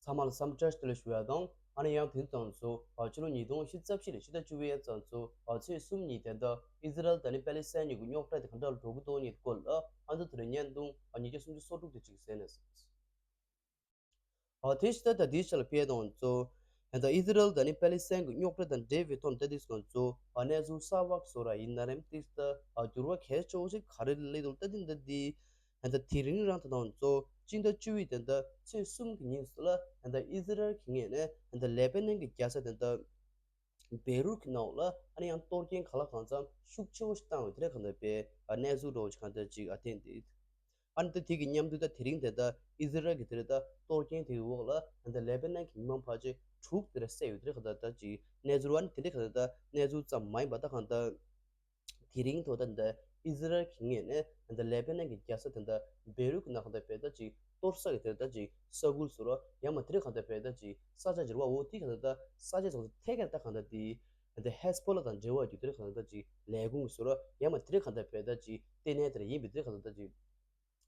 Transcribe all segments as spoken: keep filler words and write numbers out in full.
ཚང་མ་ལ་འཚམས་འདྲི་བཀྲ་ཤིས་བདེ་ལེགས་ཞུ་ཡ་དང་། ཨ་ནི་ཡང་དེ་ཙམ་ཚོ་ཕྱི་ལོ་ཉིས་སྟོང་ཉི་ཤུ་རྩ་བཞི་ནས་ཕྱི་ཟླ་བཅུ་པའི་ཙམ་ཚོ་ཚེས་གསུམ་ཉིན་དེ་འདྲ་ཨི་ཟི་རལ་དང་ནི་པེ་ལི་སི་ཐན་གཉིས་ཀྱི་རྙོག་དྲ་དེ་ག་འདྲ་ལ་འགྲོ་གི་འདུག་གཉིས་སྐོར་ལ་ཨ་ནི་དེ་རིང་བརྙན་ཐུང་ཉིས་བརྒྱ་སུམ་ཅུ་སོ་དྲུག་དེ་ཅིག་གསན་ནས། ཨ་དེ་ཕྱི་ཟླ་དང་དེའི་ཆ་ལ་ཕེབས་དང་ཚོ། ཨ་ད་ཨི་ཟི་རལ་དང་ནི་པེ་ལི་སི་ཐན་གྱི་རྙོག་དྲ་དང་འབྲེལ་བའི་ཐོག་ནས་ད་དེ་སོང་ཚོ་ཨ་གནས་ཚུལ་གསར་བ་བཟོ་ར་ཡིན་ན་རེམ་ཏིག་ད་ཨ་འགྱུར་བ་གལ་ཆེ་བོ་ཞིག་ག་རེ་སླེབས་འདུག་ད་དེ་འདི་འདི། ཨ་ད་དེ་རིང་རང་ད་དང་ཚོ་སྤྱི་ཟླ་བཅུ་པའི་དེ་འདྲ་ཚེས་གསུམ་གྱི་ཉིན་སུ་ལ་ཨ་ད་ཨི་ཟི་རལ་གྱི་ངོས་ནས་ཨ་ད་ལེ་པེ་ནན་གྱི་རྒྱལ་ས་དེ་འདྲ་བེ་རུད་ཀྱི་ནང་ལ་ཨ་ནི་ཡང་གཏོར་སྐྱོན་གང་ལ་གང་འཚམ་ཤུགས་ཆེ་བོ་ཞིག་བཏང་བའི་དེ་འདྲ་གང་འདྲ་པའི་ཨ་གནས་ཚུལ་འདྲ་བོ་ཞིག་གང་འདྲ་ཅིག་ཨ་བསྟན་ཏེ། ཨ་ནི་ད་དེ་གི་མཉམ་དུ་ད་དེ་རིང་དེ་ད་ཨི་ཟི་རལ་གྱི་དེ་རེད་ད་གཏོར་སྐྱོན་དེ་གི་འོག་ལ་ཨ་ད་ལེ་པེ་ནན་གྱི་མི་མང་ཕལ་ཆེར་དྲུག་དེ་ར་བསད་ཡོད་དེ་རེད་ག་ད་ད་ཅིག་གནས་ཚུལ་ཨ་ནི་དེ་འདྲ་ག་ད་ད་གནས་ཚུལ་ཙམ་མ་ཡིན་པ་ད་གང་ད་དེ་རིང་ཐོག་ད་ད་ཨི་ཟི་རལ་གྱི་ངོས་ནས་ད་ལེ་པེ་ནན་གྱི་རྒྱལ་ས་དེ་ད་བེ་རུད་ཀྱི་ནང་ག་ད་བེ་ད་ཅིག་གཏོར་ས་གི་དེ་ད་ཅིག་ས་ཁུལ་སོ་ར་ཡང་མ་དེ་རེད་ག་ད་བེ་ད་ཅིག་ས་ཆ་འགྱུར་བ་འོ་དེ་ག་ད་ད་ས་ཆ་ཚོ་ཐད་ཀར་ད་གང་ད་དེ་ད་ཧེ་སི་བྷོ་ལ་དང་འབྲེལ་བ་རྒྱུ་དེ་རེད་ག་ད་ད་ཅིག་ལས་ཁུངས་སོ་ར་ཡང་མ་དེ་རེད་ག་ད་བེ་ད་ཅིག་ལྟེ་གནས་དེ་ར་ཡིན་པའི་དེ་རེད་ག་ད་ད་ཅིག་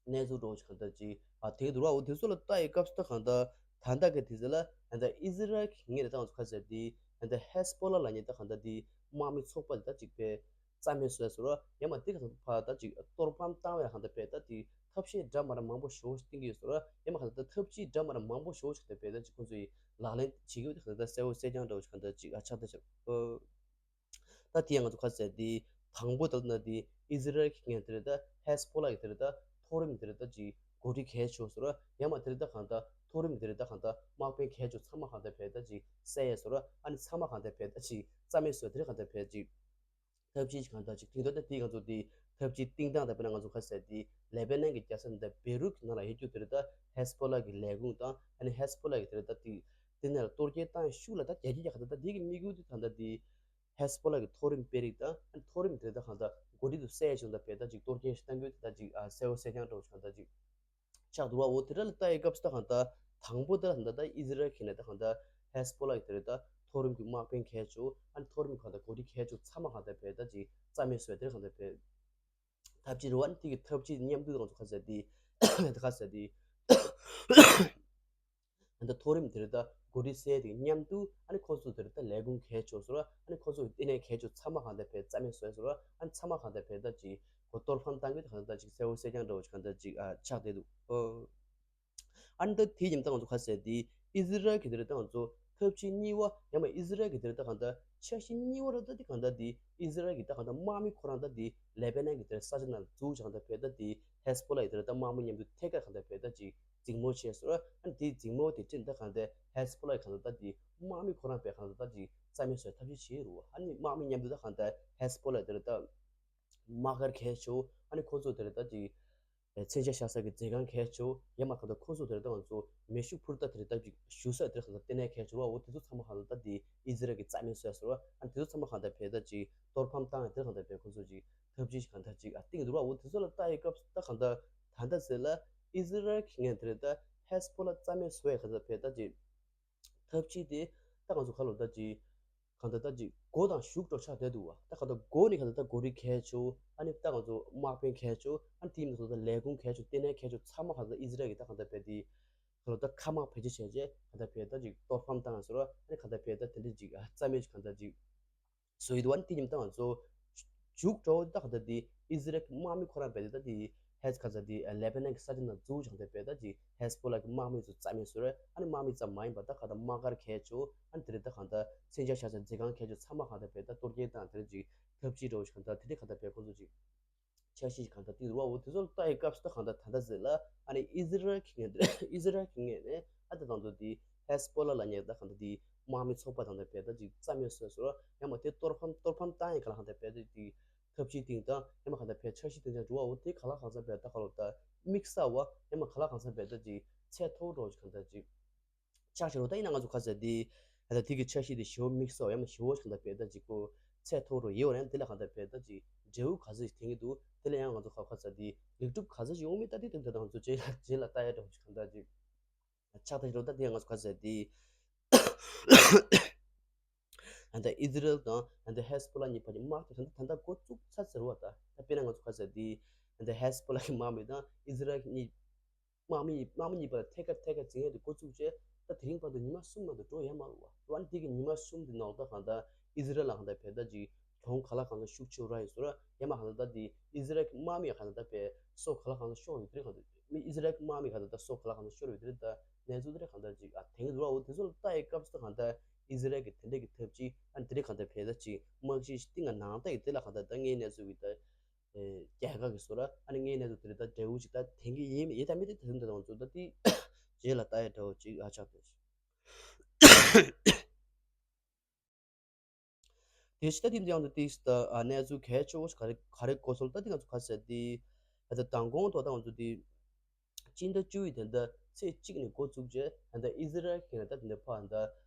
གནས་ཚུལ་འདྲ་བོ་ཞིག་གང་ལྟར་ཅིག་ཨ་དེ་འདུག་ར། འོ་དེ་ཚོ་ལ་ལྟ་ཡི་སྐབས་སུ་ད་གང་ལྟར་ད་ལྟ་གི་དུས་ཚོད་ལ་ཨ་ད་ཨི་ཟི་རལ་གྱི་ངོས་ནས་ད་ང་ཚོ་ཁ་ཟེར་དེ་ཨ་ད་ཧེ་སི་བྷོ་ལ་ལབ་མཁན་ད་གང་ལྟར་དེ་དམག་མི་ཚོགས་པ་དེ་ད་ཅིག་པས་རྩ་མེད་བཟོས་སོང་ར། ཡང་མ་དེ་ག་ཚོད་ཕར་ད་ཅིག་གཏོར་ཕམ་བཏང་བའི་གང་ལྟར་པས་ད་དེ་ཐབས་ཤེས་འདྲ་མ་འདྲ་མང་པོ་ཞེ་པོ་ཞིག་བཏིང་གི་ཡོད་སོང་ར། ཡང་མ་གང་ལྟར་ད་ཐབས་ཇུས་འདྲ་མ་འདྲ་མང་པོ་ཞེ་པོ་ཞིག་གང་ལྟར་པས་ད་ཅིག་ཁོང་ཚོ་ཡི་ལག་ལེན་བྱེད་ཀྱི་ཡོད་དེ་གང་ལྟར་ད་གསལ་བོ་གསལ་རྐྱང་འདྲ་བོ་ཞིག་གང་ལྟར་ཅིག་ཨ་ཆགས་ད་ཆགས། ད་དེ་ཡང་ང་ཚོ་ཁ་གསལ་དེ་དང་པོ་ད་ལྟ་དེ་ཨི་ཟི་རལ་གྱི་ངོས་དེ་རེད་ད་ཧེ་སི་བྷོ་ལ་གི་དེ་རེད་ད་མཐོ་རིམ་དེ་རེད་ད་ཅིག་འགོ་ཁྲིད་གལ་ཆེ་བོ་སོ་ར། ཡང་མ་དེ་རེད་ད་གང་ད་མཐོ་རིམ་དེ་རེད་ད་གང་ད་དམག་དཔོན་གལ་ཆེ་བོ་ཚང་མ་གང་ད་བས་ད་ཅིག་བསད་ཡས་སོ་ར། ཨ་ནི་ཚང་མ་གང་ད་བས་ད་ཅིག་རྩ་མེད་བཟོས་དེ་རེད་གང་ད་བས་ཅིག་ཐབས་ཇུས་ཅིག་གང་ད་ཅིག་དེང་དུས་ད་དེ་ང་ཚོ་དེ་ཐབས་ཇུས་བཏིང་སྟངས་ད་དཔེར་ན་ང་ཚོ་ཁ་གསལ་དེ་ལེ་པེ་ནན་གྱི་རྒྱལ་ས་འདི་བེ་རུད་ཀྱི་ནང་ལ་ཡོད་རྒྱུ་དེ་རེད་ད་ཧེ་སི་བྷོ་ལ་གི་ལས་ཁུངས་དང་ཨ་ནི་ཧེ་སི་བྷོ་ལ་གི་དེ་རེད་ད་དེ་དེ་ནས་ལ་གཏོར་སྐྱོན་བཏང་ཡས་ཤུགས་ལ་ད་རྒྱ་ཁྱི་རྒྱ་ག་ད་ད་དེ་གི་དམིགས་ཡུལ་དེ་གང་ད་དེ། ཧེ་སི་བྷོ་ལ་གི་མཐོ་རིམ་དཔོན་རིགས་དང་མཐོ་རིམ་དེ་དག་གང་ལྟར་འགོ་ཁྲིད་དུ་བསད་ཡ་བྱུང་ད་བས་ད་ཅིག་གཏོར་སྐྱོན་ཞིག་གཏང་རྒྱུ་དེ་ད་ཅིག་ཨ་གསལ་བོ་གསལ་རྐྱང་འདྲ་བོ་ཞིག་གང་ལྟར་ཅིག་ཆགས་འདུག་བ། འོ་དེ་འདྲ་ལ་ལྟ་ཡི་སྐབས་སུ་ད་གང་ལྟར་དང་པོ་དེ་ལ་གང་ལྟར་ད་ཨི་ཟི་རལ་གྱི་ནས་ད་གང་ལྟར་ཧེ་སི་བྷོ་ལ་གི་དེ་རེད་ད་མཐོ་རིམ་གྱི་དམག་དཔོན་གལ་ཆེ་བོ་ཨ་ནི་མཐོ་རིམ་གྱི་གང་ལྟར་འགོ་ཁྲིད་གལ་ཆེ་བོ་ཚང་མ་གང་ལྟར་བས་ད་ཅིག་རྩ་མེད་བཟོས་དེ་གང་ལྟར་བས་ཐབས་ཇུས་རེད་བ། ཨ་ནི་དེ་གི་ཐབས་ཇུས་མཉམ་དུ་ང་ཚོ་ཁ་གསལ་དེ་ད་ཁ་གསལ་དེ། ཨ་ནི་མཐོ་རིམ་དེ་རེད་ད་འགོ་ཁྲིད་སའི་དེ་མཉམ་དུ་ཨ་ནི་ཁོ་ཚོ་དེ་རེད་ད་ལས་ཁུངས་གལ་ཆེ་བོ་སོ་ར། ཨ་ནི་ཁོ་ཚོ་ལྟེ་གནས་གལ་ཆེ་བོ་ཚང་མ་གང་ལྟར་བས་རྩ་མེད་བཟོས་སོ་ར། ཨ་ནི་ཚང་མ་གང་ལྟར་བས་ད་ཅིག་གོ་གཏོར་ཕམ་བཏང་གི་ད་གང་ལྟར་ཅིག་གསལ་བོ་གསལ་རྐྱང་འདྲ་བོ་ཞིག་གང་ལྟར་ཅིག་ཨ་ཆགས་བསྡད་འདུག་ཨོ། ཨ་ནི་ད་དེ་ཡིན་ད་ང་ཚོ་ཁ་གསལ་དེ་ཨི་ཟི་རལ་གྱི་དེ་རེད་ད་ང་ཚོ་ཐབས་ཇུས་གཉིས་པ་ཡང་མ་ཨི་ཟི་རལ་གྱི་དེ་རེད་ད་གང་ལྟར་འཆར་གཞི་གཉིས་པ་རེད་ད་དེ་གང་ལྟར་དེ་ཨི་ཟི་རལ་གྱི་ད་གང་ལྟར་དམག་མི་ཁོ་རང་ད་དེ་ལེ་པེ་ནན་གྱི་དེ་རེད་ས་ཆ་ནང་ལ་འཛུལ་བྱས་གང་ལྟར་བས་ད་དེ་ཧེ་སི་བྷོ་ལ་ཡི་དེ་རེད་ད་དམག་མི་མཉམ་དུ་ཐད་ཀར་གང་ལྟར་བས་ད་ཅིག་འཛིང་མོ་བྱས་སོ་ར། ཨ་ནི་དེའི་འཛིང་མོ་དེ་ཁྲིད་ད་གང་ལྟར་ཧེ་སི་བྷོ་ལ་གང་ལྟར་ད་དེ་དམག་མི་ཁོ་རང་བས་གང་ལྟར་ད་ཅིག་རྩ་མེད་བཟོ་ཐབས་ཤེས་བྱེད་རུ། ཨ་ནི་དམག་མི་མཉམ་དུ་ད་གང་ལྟར་ཧེ་སི་བྷོ་ལ་དེ་རེད་ད་དམག་སྒར་གལ་ཆེ་བོ་ཨ་ནི་ཁོ་ཚོ་དེ་རེད་ད་ཅིག་མཚོན་ཆ་བཞག་ས་གི་མཛོད་ཁང་གལ་ཆེ་བོ་ཡང་མ་གང་ལྟར་ཁོ་ཚོ་དེ་རེད་ད་ང་ཚོ་མེ་ཤུགས་འཕུར་མདའ་དེ་རེད་ད་ཅིག་བཞུགས་ས་དེ་རེད་གང་ལྟར་ལྟེ་གནས་གལ་ཆེ་བོ་འོ་དེ་ཚོ་ཚང་མ་གང་ལྟར་ད་དེ་ཨི་ཟི་རལ་གྱི་རྩ་མེད་བཟོས་སོ་ར། ཨ་ནི་དེ་ཚོ་ཚང་མ་གང་ལྟར་བས་ད་ཅིག་གཏོར་ཕམ་བཏང་ཡ་དེ་གང་ལྟར་བས་ཁོ་ཚོ་ཅིག་ཐབས་ཇུས་ཤིག་གང་ལྟར་ཅིག་ཨ་བཏིང་འདུག་ར། འོ་དེ་ཚོ་ལ་ལྟ་ཡི་སྐབས་སུ་ད་གང་ལྟར་ད་ལྟ་ཟེར་ལ་ཨི་ཟི་རལ་གྱི་ངན་དེ་རེད་ད་ཧེ་སི་བྷོ་ལ་རྩ་མེད་བཟོ་ཡ་གང་ལྟར་བས་ད་ཅིག་ཐབས་ཇུས་དེ་ད་ང་ཚོ་ག་ལོ་ད་ཅིག་གང་ལྟར་ད་ཅིག་མགོ་དང་གཞུག་འགྲོ་ཆགས་བསྡད་འདུག་བ། ད་གང་ལྟར་མགོ་ནི་གང་ལྟར་ད་འགོ་ཁྲིད་གལ་ཆེ་བོ་ཨ་ནི་ད་ང་ཚོ་དམག་དཔོན་གལ་ཆེ་བོ་ཨ་ནི་དེ་མིན་ད་ལས་ཁུངས་གལ་ཆེ་བོ་ལྟེ་གནས་གལ་ཆེ་བོ་ཚང་མ་གང་ལྟར་ཨི་ཟི་རལ་གྱི་ད་གང་ལྟར་བས་དེ་གང་ལོ་ད་མཁའ་དམག་བེད་སྤྱོད་བྱས་རྗེས་གང་ལྟར་བས་ད་ཅིག་གཏོར་ཕམ་བཏང་ཡ་སོ་ར། ཨ་ནི་གང་ལྟར་བས་ད་དེ་འདྲ་ཅིག་རྩ་མེད་ཅིག་གང་ལྟར་ཅིག་བཟོ་ཡི་འདུག་བ། ཨ་ནི་དེ་ཉིན་ད་ང་ཚོ་མཇུག་འགྲོ་ད་ག་ད་དེ་ཨི་ཟི་རལ་གྱི་དམག་མི་ཁོ་རང་བས་དེ་ད་དེ་ཧེ་ག་ཚ་དེ་ལེ་པེ་ནན་གྱི་ས་ཆ་ནང་འཛུལ་བྱུང་སྟེ་བས་ད་ཅིག་ཧེ་སི་བྷོ་ལ་གི་དམག་མི་ཚོ་རྩ་མེད་བཟོས་རེད། ཨ་ནི་དམག་མི་ཙམ་མ་ཡིན་པ་ད་ག་ད་དམག་སྒར་གལ་ཆེ་བོ་ཨ་ནི་དེ་རེད་ད་ག་ད་མཚོན་ཆ་བཞག་ས་མཛོད་ཁང་གལ་ཆེ་བོ་ཚང་མ་ག་ད་བས་ད་གཏོར་སྐྱོན་བཏང་དེ་རེད་ཅིག་ཐབས་ཇུས་འགྲོ་བ་ཞིག་ག་ད་དེ་རེད་ག་ད་བས་ཁོ་ཚོ་ཅིག་འཆར་གཞི་ཞིག་ག་ད་དེ་རུ་བ་འོ་དེ་ཚོ་ལ་ལྟ་ཡི་སྐབས་སུ་ད་ག་ད་ད་ད་ཟེར་ལ་ཨ་ནི་ཨི་ཟི་རལ་གི་ངོས་ནས་ཨི་ཟི་རལ་གི་ངོས་ནས་ཨ་ད་དང་དུ་དེ་ཧེ་སི་བྷོ་ལ་ལ་ཉེ་ད་ག་ད་དེ་དམག་མི་ཚོགས་པ་དང་ད་བས་ད་ཅིག་རྩ་མེད་བཟོས་སོ་ཡང་མ་དེ་གཏོར་ཕམ་གཏོར་ཕམ་བཏང་ཡི་ག་ལ་ག་ད་བས་ད་ཅིག་ཐབས་ཇུས་སྟེང་དང་ཡང་མ་ག་ད་བས་འཆར་གཞི་སྟེང་དང་འགྲོ་བ་འོ་དེ་ག་ལ་གང་ས་བས་ད་ག་ལོ་ད་དམིགས་བསལ་བ་ཡང་མ་ག་ལ་གང་ས་བས་ད་ཅིག་ཚད་མཐོ་འགྲོ་ཅིག་ག་ད་ཅིག་ཆགས་ཤིག་རོ། ད་ཡིན་ན་ང་ཚོ་ག་ས་དེ་ད་དེ་གི་འཆར་གཞི་དེ་ཞེ་བོ་དམིགས་བསལ་བ་ཡང་མ་ཞེ་བོ་ཞིག་ག་ད་བས་ད་ཅིག་གོ་ཚད་མཐོ་རུ་ཡོད་བ་ཡང་དེ་ལ་ག་ད་བས་ད་ཅིག་འབྲས་བུ་ག་ཚོད་ཞིག་ཐོན་གི་འདུག་དེ་ལ་ཡང་ང་ཚོ་ག་ག་ས་དེ་ལེགས་གྲུབ་ག་ཚོད་ཞིག་ཡོང་མིན་ད་དེ་དོན་དུ་ང་ཚོ་རྗེས་ལ་རྗེས་ལ་ལྟ་ཡ་འགྲོ་ཞིག་ག་ད་ཅིག་ཆགས་ད་ཤི་རོ། ད་དེ་ང་ཚོ་ག་ས་དེ་ཨ་ད་ཨི་ཟི་རལ་དང་ཨ་ད་ཧེ་སི་བྷོ་ལ་གཉིས་བར་གྱི་དམག་དེ་ད་ད་ད་འགོ་བཙུགས་ཚར་ཟེར་བ། ད་ད་དཔེར་ན་ང་ཚོ་ག་ས་དེ་ཨ་ད་ཧེ་སི་བྷོ་ལ་གི་དམག་མི་དང་ཨི་ཟི་རལ་གཉིས་དམག་མི་དམག་མི་གཉིས་བར་ཐད་ཀར་ཐད་ཀར་འཛིང་ཡས་དེ་འགོ་བཙུགས་རྗེས་ ད་དེ་རིང་བར་དུ་ཉི་མ་གསུམ་མ་གཏོགས་འགྲོ་ཡ་མ་རེད་བ། ཨ་ནི་དེ་གི་ཉི་མ་གསུམ་དེ་ནང་ལ་ད་གང་ལྟར་ཨི་ཟི་རལ་ལ་གང་ལྟར་བས་ད་ཅིག་གྱོང་ག་ལ་གང་ལྟར་ཤུགས་ཆེ་རག་ཡོད་ཟེར་ར། ཡ་མ་གང་ལྟར་ད་དེ་ཨི་ཟི་རལ་གྱི་དམག་མི་གང་ལྟར་ད་བས་སྲོག་ག་ལ་གང་ལྟར་ཤོར་ཡོད་དེ་རེད། གང་ལྟར་མི་ཨི་ཟི་རལ་གྱི་དམག་མི་གང་ལྟར་ད་སྲོག་ག་ལ་གང་ལྟར་ཤོར་ཡོད་དེ་རེད། ད་གནས་ཚུལ་དེ་རེད་གང་ལྟར་ཅིག་ཨ་དེང་གི་འདུག་ར། འོ་དེ་ཚོ་ལ་ལྟ་ཡི་སྐབས་སུ་ད་གང་ལྟར་ཨི་ཟི་རལ་གྱི་དེ་འདྲས་ཀྱི་ཐབས་ཅིག་ཨ་ནི་དེ་རེད་གང་ལྟར་བས་ད་ཅིག་དམག་ཞིག་གཏིང་ང་ནང་ལྟ་ཡི་དེ་ལ་གང་ལྟར་ད་ངའི་གནས་ཚུལ་གྱི་ད། རྒྱལ་ཁབ་ཀྱི་བཟོ་འདྲ་ཨ་ནི་ངའི་གནས་ཚུལ་དེ་རིགས་ད་འབྲས་བུ་ཅིག་ད་དེང་གི་ཡིན་མིན་ཡིན་ད་མི་དེ་དེ་ཚོ་འདི་དང་ཚོ་ད་དེ་རྗེས་ལ་ལྟ་ཡ་འདྲ་བོ་ཅིག་ཨ་ཆགས་ཏེ། དེ་ཕྱི་ད་དེ་འདི་ཡང་དུ་ཏིག་ད་ཨ་གནས་ཚུལ་གལ་ཆེ་བོ་ཞིག་ག་རེ་ག་རེ་གོ་སོང་ད་དེ་ང་ཚོ་ག་ཟེར་དེ་ད་མདང་དགོང་ཐོག་ད་ང་ཚོ་དེ། སྤྱི་ཟླ་བཅུ་ཡི་དེ་འདྲ་ཚེས་གཅིག་ནས་འགོ་བཙུགས་རྗེས་ད་ལྟ་ཨི་ཟི་རལ་གྱི་ནང་ད་དེ་འདྲ་ཕར་ད་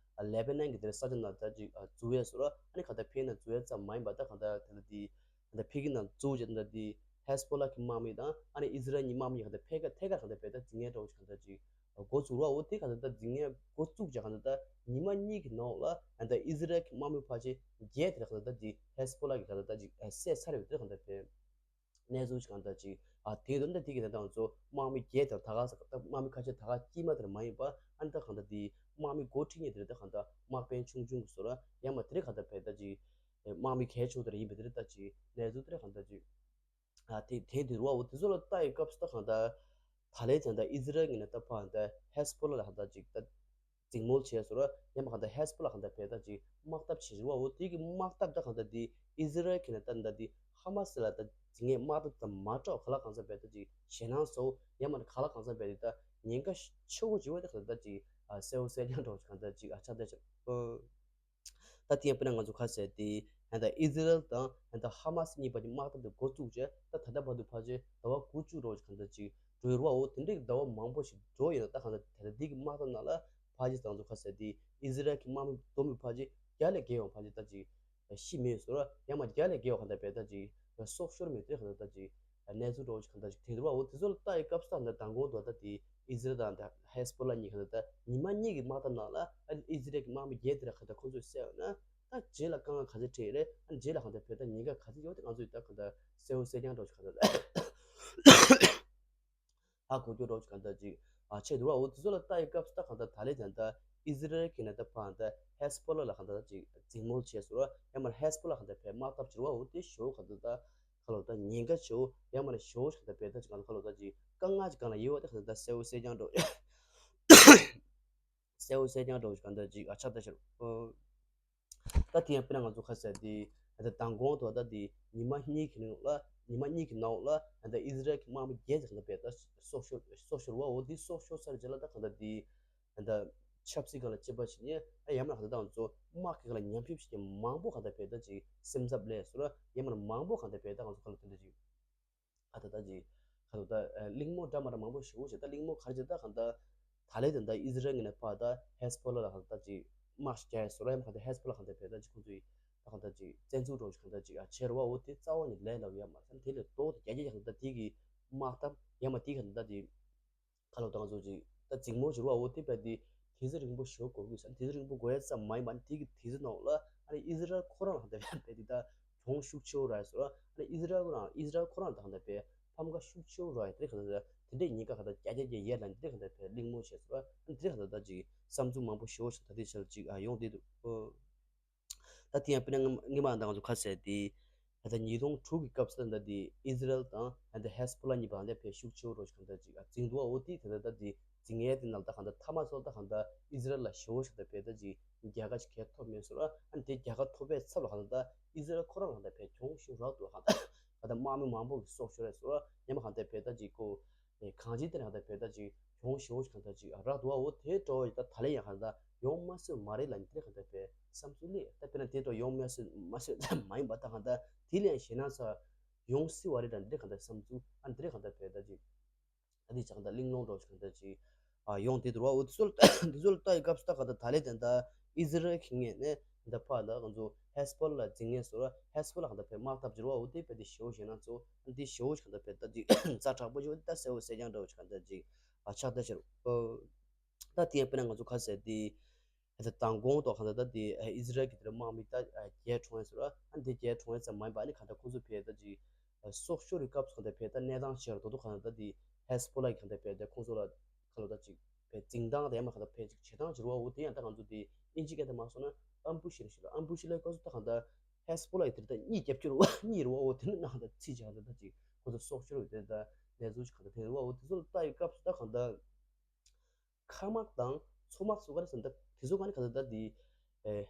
ལེ་བྷ་ནན་གྱི་དེ་ས་ཆ་ནང་ད་ཅིག་འཛུལ་ཡས་བཟོ་འདྲ་ཨ་ནི་ག་ད་ཕེ་ནང་འཛུལ་ཡས་ཙམ་མ་ཡིན་པ་ད་ག་ད་དེ་འདྲ་དེ་ད་ལྟ་ཕ་གི་ནང་འཛུལ་རྗེས་ད་ལྟ་དེ་ཧེ་སི་བྷོ་ལ་གི་དམག་མི་དང་ཨ་ནི་ཨི་ཟི་རལ་གྱི་དམག་མི་ག་ད་ཕ་གི་ཐད་ཀར་ག་ད་ཕེ་ད་འཛིང་ཡས་འདྲ་བོ་ཅིག་ག་ད་ཅིག་འགོ་བཙུགས་ར། འོ་དེ་ག་ད་ད་འཛིང་ཡས་འགོ་བཙུགས་རྗེས་ག་ད་ད་ཉི་མ་གཉིས་ཀྱི་ནང་ལ་ད་ལྟ་ཨི་ཟི་རལ་གྱི་དམག་མི་ཕལ་ཆེར་བརྒྱད་དེ་ག་ད་ད་ཅིག་ཧེ་སི་བྷོ་ལ་གི་ག་ད་ད་ཅིག་བསད་ཚར་ཡོད་དེ་ག་ད་ཕེ། གནས་ཚུལ་ཞིག་གང་ལྟར་ཅིག་ཨ་དེའི་དོན་དུ་དེ་གི་ད་ལྟ་ང་ཚོ་དམག་མི་བརྒྱད་དང་ད་ག་ས་དམག་མི་ཁ་ཤས་ད་ག་དཀྱིལ་མ་དེར་མ་ཡིན་པ་ཨ་ནི་ད་གང་ལྟར་དེ་དམག་མི་འགོ་ཁྲིད་མཁན་དེ་རེད། ད་གང་ལྟར་དམག་དཔོན་ཆུང་ཆུང་གི་བཟོ་འདྲ་ཡང་མ་དེ་རེད། གང་ལྟར་བས་ད་ཅིག་དམག་མི་གལ་ཆེ་དེ་རེད་ཡིན་པ་དེ་རེད། ད་ཅིག་གནས་ཚུལ་དེ་རེད། གང་ལྟར་ཅིག་ཨ་དེ་དེ་དེ་རུ་བ་འོ་དེ་ཚོ་ལ་ལྟ་ཡི་སྐབས་སུ་ད་གང་ལྟར་ད་ལན་ད་ལྟ་ཨི་ཟི་རལ་གྱི་ནས་ད་ཕར་ད་ཧེ་སི་བྷོ་ལ་ལ་གང་ལྟར་ཅིག་ད། འཛིང་མོལ་བྱས་སོང་ར། ཡང་མ་གང་ལྟར་ཧེ་སི་བྷོ་ལ་གང་ལྟར་བས་ད་ཅིག་དམག་འཐབ་བྱེད་རེད་བ། འོ་དེ་གི་དམག་འཐབ་ད་གང་ལྟར་དེ་ཨི་ཟི་རལ་གྱི་ནས་ད་ད་དེ་ཧ་མ་སི་ལ་ད་འཛིང་ངེས་དམག་འཐབ་ད་མ་འགྲོ་ག་ལ་གང་ས་བས་ད་ཅིག་ཞེད་སྣང་ཚ་བོ་ཡང་མ་ག་ལ་གང་ས་བས་དེ་ད་ཉེན་ཁ་ཆེ་བོ་ཅིག་བས་ད་གང་ལྟར་ད་ཅིག་ཨ་གསལ་བོ་གསལ་རྐྱང་འགྲོ་གང་ལྟར་ཅིག་ཨ་ཆགས་ད་ཅིག་ཨོ། ད་དེ་ཡང་དཔེར་ན་ང་ཚོ་ཁ་ཟེར་དེ་ད་ལྟ་ཨི་ཟི་རལ་དང་ད་ལྟ་ཧ་མ་སི་གཉིས་བར་གྱི་དམག་འཐབ་དེ་འགོ་བཙུགས་རྗེས་ད་ད་ལྟ་བར་དུ་ཕལ་ཆེར་ཟླ་བ་དགུ་བཅུ་རོགས་གང་ལྟར་ཅིག་འགྲོ་ཡི་རེད་བ། འོ་དེ་འདྲའི་ཟླ་བ་མང་པོ་ཞིག་འགྲོ་ཡིན་ན་ད་གང་ལྟར་ད་ལྟ་འདི་གི་དམག་འཐབ་ནང་ལ་ཕལ་ཆེར་ད་ང་ཚོ་ཁ་ཟེར་དེ་ཨི་ཟི་རལ་གྱི་དམག་མི་བསྡོམས་པས་ཕལ་ཆེར་བརྒྱ་ལས་བརྒལ་བ་ཕལ་ཆེར་ད་ཅིག་ཤི་མེད་ཟེར་བ། ཡང་མ་བརྒྱ་ལས་བརྒལ་བ་གང་ལྟར་བས་ད་ཅིག་སྲོག་ཤོར་མེད་དེ་གང་ལྟར་ད་ཅིག་གནས་ཚུལ་འདྲ་བོ་ཞིག་གང་ལྟར་ཞིག་ཐེངས་འདུག་བ། འོ་དེ་ཚོ་ལ་ལྟ་ཡི་སྐབས་སུ་ད་ལྟ་མདང་དགོང་དུ་ད་དེ་ཨི་ཟི་རལ་དང་ད་ཧེ་སི་བྷོ་ལ་གཉིས་གང་ལྟར་ད་ཉི་མ་གཉིས་ཀྱི་དམག་འཐབ་ནང་ལ་ཨ་ཨི་ཟི་རལ་གྱི་དམག་མི་བརྒྱད་དེ་ལ་གང་ལྟར་ཁོ་ཚོས་བསད་ཡོད་ན་ད་རྗེས་ལ་དཀའ་ངལ་ག་ཚོད་འཕྲད་ཡོད་རེད། ཨ་རྗེས་ལ་གང་ལྟར་བོད་ད་ཉེན་ཁ་ག་ཚོད་ཡོད་དེ་ང་ཚོས་ད་གང་ལྟར་གསལ་བོ་གསལ་རྐྱང་འདྲ་བོ་ཞིག་གང་ལྟར་ཧ་གོ་རྒྱུ་འདྲ་བོ་ཞིག་གང་ལྟར་ཅིག་ཨ་ཆེ་འདུག་བ། འོ་དེ་ཚོ་ལ་ལྟ་ཡི་སྐབས་སུ་ད་གང་ལྟར་ད་ལན་ད་ལྟ་ཨི་ཟི་རལ་གྱི་ནས་ད་ཕར་ད་ཧེ་སི་བྷོ་ལ་ལ་གང་ལྟར་ཅིག་འཛིང་མོལ་བྱས་སོང་ར། ཡང་མ་ཧེ་སི་བྷོ་ལ་གང་ལྟར་བས་དམག་འཐབ་བྱེད་རེད་བ། འོ་དེ་ཞོ་གང་ལྟར་ད། ཁ་ལོ་ད་ཉེན་ཁ་ཆེ་བོ་ཡང་མ་ནི་ཞོ་ཞིག་ད་བས་ད་ཅིག་གང་ཁ་ལོ་ད་ཅིག་དཀའ་ངལ་ཅིག་གང་ལ་ཡོད་བ་ད་གང་ད་གསལ་བོ་གསལ་རྐྱང་འགྲོ། གསལ་བོ་གསལ་རྐྱང་འགྲོ་ཞིག་གང་ད་ཅིག་ཨ་ཆགས་ད་ཤར། ད་དེ་ཡང་དཔེར་ན་ང་ཚོ་ཁ་ཟེར་དེ་ད་མདང་དགོང་དུ་ད་དེ་ཉི་མ་གཉིས་ཀྱི་ནང་ལ་ཉི་མ་གཉིས་ཀྱི་ནང་ལ་ད་ཨི་ཟི་རལ་གྱི་དམག་མི་བརྒྱད་ཅིག་གང་ད་བས་ད་སྲོག་ཤོར་སྲོག་ཤོར་བ། འོ་དེ་སྲོག་ཤོར་ཚར་རྗེས་ལ་ད་གང་ད་དེ། ད་ལྟ་ཆབ་སྲིད་སྒང་ལ་དཔྱད་པ་བྱེད་མཁན་ཨ་ཡང་མིན་ན་གང་ལྟར་ང་ཚོ་དམག་གི་སྒང་ལ་ཉམས་ཞིབ་བྱེད་མཁན་མང་པོ་གང་ལྟར་བས་ད་ཅིག་སེམས་འཚབ་སླེབས་སོང་ར། ཡང་མིན་ན་མང་པོ་གང་ལྟར་བས་ད་ང་ཚོ་གང་ལ་དེ་འདྲ་ཅིག་ཨ་ད་ད་ཅིག་གང་ལྟར་ད་གླེང་མོལ་འདྲ་མ་འདྲ་མང་པོ་ཞེ་པོ་བྱས། ད་གླེང་མོལ་ག་རེ་བྱས་ད་གང་ལྟར་ད་ལན་ད་ལྟ་ཨི་ཟི་རལ་ངོས་ནས་ཕར་ད་ཧེ་སི་བྷོ་ལ་ལ་གང་ལྟར་ད་ཅིག་དམག་ཞིག་རྒྱག་ཡས་སོང་ར། ཡང་མིན་ན་གང་ལྟར་ཧེ་སི་བྷོ་ལ་གང་ལྟར་བས་ད་ཅིག་ཁོང་ཚོས་ད་གང་ལྟར་ཅིག་བཙན་འཛུལ་འདྲ་བོ་ཞིག་གང་ལྟར་ཅིག་ཨ་བྱས་རེད་བ། འོ་དེ་རྩ་བ་ནས་ལས་སླ་པོ་ཡོད་མ་རེད་བསམ། དེ་ལས་ལྡོག་སྟེ་རྒྱ་སྐྱེད་ཀྱི་གང་ལྟར་དེ་གི་དམག་འཐབ་ཡང་མིན་ན་དེ་གི་གང་ལྟར་ད་ཅིག་ཁ་ལོ་ད་ང་ཚོ་ཅིག་ད་འཛིང་མོལ་བྱེད་རོགས་འོ་དེ་བས་དེ་དུས་ཚོད་རིང་པོ་ཞེ་པོ་འགོར་གྱི་ཡོད་ས། དུས་ཚོད་རིང་པོ་འགོར་ཡ་ཙམ་མ་ཡིན་པ་ནི་དེ་གི་དུས་ཚོད་ནང་ལ་ཨ་ནི་ཨི་ཟི་རལ་ཁོ་རང་ལ་གང་ལྟར་བས་དེ་ད་གྱོང་ཤུགས་ཆེ་བོ་རག་ཡོད་ཟེར་བ། ཨ་ནི་ཨི་ཟི་རལ་ཁོ་རང་ཨི་ཟི་རལ་ཁོ་རང་ལ་ད་གང་ལྟར་བས་ཕམ་ཁ་ཤུགས་ཆེ་བོ་རག་ཡོད། དེ་གང་ལྟར་དེ་འདྲའི་ཉེན་ཁ་གང་ལྟར་རྒྱ་རྒྱ་རྒྱ་ཡས་ལ་དེ་གང་ལྟར་བས་གླེང་མོལ་བྱས་ཟེར་བ། ཨ་ནི་དེ་གང་ལྟར་ད་ཅིག་བསམ་ཚུལ་མང་པོ་ཞེ་པོ་ཞིག་ད་ལྟའི་ཆར་ཅིག་ཨ་ཡོང་བསྡད་འདུག་ཨོ། ད་དེ་ཡང་དཔེར་ན་སྔོན་སྔོན་མ་ད་ང་ཚོ་ཁ་ཟེར་དེ་ད་ལྟ་ཉིས་སྟོང་དྲུག་གི་སྐབས་སུ་ད་ལྟ་དེ་ཨི་ཟི་རལ་དང་ད་ལྟ་ཧེ་སི་བྷོ་ལ་གཉིས་བར་ལ་ཕར་ཤུགས་ཆེ་བོ་རོ་ཞིག་གང་ལྟར་ཅིག་འཛིང་འདུག་འོ་དེ་ད་ལྟ་ད་དེ་འཛིང་ཡས་དེ་ནང་ད་གང་ལྟར་མཐའ་མ་སོགས་ད་གང་ལྟར་ཨི་ཟི་རལ་ལ་ཞེ་པོ་ཞིག་ད་ཕར་ད་ཅིག་རྒྱལ་ཁ་ཅིག་གས་ཐོབ་མེད་ཟེར་བ། ཨ་ནི་དེ་རྒྱལ་ཁ་ཐོབ་པའི་ཚབ་ལ་གང་ལྟར་ཨི་ཟི་རལ་ཁོ་རང་ལ་གང་ལྟར་ཕར་གྱོང་ཞིག་རག་འདུག་གང་ལྟར་ད་ལྟ་དམག་མི་མང་པོ་གི་སྲོག་ཤོར་རེད་ཟེར་བ། ཡང་མ་གང་ལྟར་ཕར་ད་ཅིག་ཁོ། ཨེ་གང་ཅིའི་ཐད་ནས་གང་ལྟར་བས་ད་ཅིག་གྱོང་ཞེ་པོ་ཞིག་གང་ལྟར་ཅིག་རག་འདུག་བ། འོ་དེ་འདྲ་བོ་ཡིན་ད་ད་ལན་ཡང་གང་ལྟར་ཡོང་མ་སྲིད་མ་རེད་ལབ་ནས་དེ་གང་ལྟར་བས་བསམ་ཚུལ་སླེབས། ད་དཔེར་ན་དེ་འདྲ་ཡོང་མ་སྲིད་མ་སྲིད་མ་ཡིན་པ་ད་གང་ལྟར་དེ་ལན་ཞེད་སྣང་ཚ་ཡོང་སྲིད་བ་རེད་ལབ་ནས་དེ་གང་ལྟར་བསམ་ཚུལ་ཨ་ནི་དེ་གང་ལྟར་བས་ད་ཅིག་ད་དེ་ཅག་གང་ལྟར་གླེང་སློང་འདྲ་བོ་ཞིག་གང་ལྟར་ཅིག་ཨ་ཡོང་དེ་འདུག་བ། འོ་དེ་ཚོ་ལ་དེ་ཚོ་ལ་ལྟ་ཡི་སྐབས་སུ་ད་གང་ལྟར་ད་ལན་དེ་འདྲ་ཨི་ཟི་རལ་གྱི་ངོས་ནས་འདི་ཕར་ལ་ང་ཚོ་ཧེ་སི་བྷོ་ལ་ལ་འཛིང་ངེས་སོ་ར། ཧེ་སི་བྷོ་ལ་གང་ལྟར་བས་དམག་འཐབ་བྱེད་རོགས། འོ་དེ་བས་དེ་ཞེ་པོ་ཞེད་སྣང་ཚ་བོ་ཨ་ནི་དེ་ཞེ་པོ་ཞིག་གང་ལྟར་བས་ད་ཅིག་ཛ་དྲག་པོ་ཞིག་འོ་དེ་ད་གསལ་བོ་གསལ་རྐྱང་འདྲ་བོ་ཞིག་གང་ལྟར་ཅིག་ཨ་ཆགས་ད་ཕྱིར། ཨོ། ད་དེ་ཡང་དཔེར་ན་ང་ཚོ་ཁ་ཟེར་དེ་ད་མདང་དགོང་ཐོག་གང་ལྟར་ད་དེ་ཨི་ཟི་རལ་གྱི་དེ་ར་དམག་མི་ད་བརྒྱད་གྲོངས་ཡས་སོ་ར། ཨ་ནི་དེ་བརྒྱད་གྲོངས་ཡས་ཙམ་མ་ཡིན་པ་ཨ་ནི་གང་ལྟར་ཁོང་ཚོ་བས་ད་ཅིག་སྲོག་ཤོར་བའི་སྐབས་སུ་གང་ལྟར་བས་ད་གནས་སྟངས་ཆེ་ར་དོ་དོ་གང་ལྟར་ད་དེ་ཧེ་སི་བྷོ་ལ་གི་གང་ལྟར་བས་ད་ཁོང་ཚོ་ལ་ཁ་ལོ་ད་ཅིག་བས་ འཛིང་སྟངས་དེ་ཡང་མ་གང་ལྟར་ཕལ་ཆེར་བྱེད་སྟངས་ཅིག་རེད་བ། འོ་དེ་ཡང་ད་ང་ཚོ་དེ་ཨིན་ཇི་སྐད་དུ་མ་སོང་ན་ཨམ་བུ་ཤི་རེད་ཤི་རེད། ཨམ་བུ་ཤི་ལབ་སྐབས་སུ་ད་གང་ལྟར་ཧེ་སི་བྷོ་ལ་ཡི་དེ་ད་གཉིད་རྒྱབ་སྐྱོར་བ་གཉིད་རེད་བ། འོ་དེ་ནི་ན་གང་ལྟར་ཚིག་ཅིག་གང་ལྟར་ད་ཅིག་ཁོ་ཚོ་སྲོག་ཤོར་བའི་དེ་ད་གནས་ཚུལ་ཅིག་གང་ལྟར་དེ་རེད་བ། འོ་དེ་ཚོ་ལ་ལྟ་ཡི་སྐབས་སུ་ད་གང་ལྟར་མཁའ་དམག་དང་མཚོ་དམག་སོགས་ག་རེ་ཟེར་ན་ད་དེ་ཚོ་ག་ནི་གང་ལྟར་ད་དེ་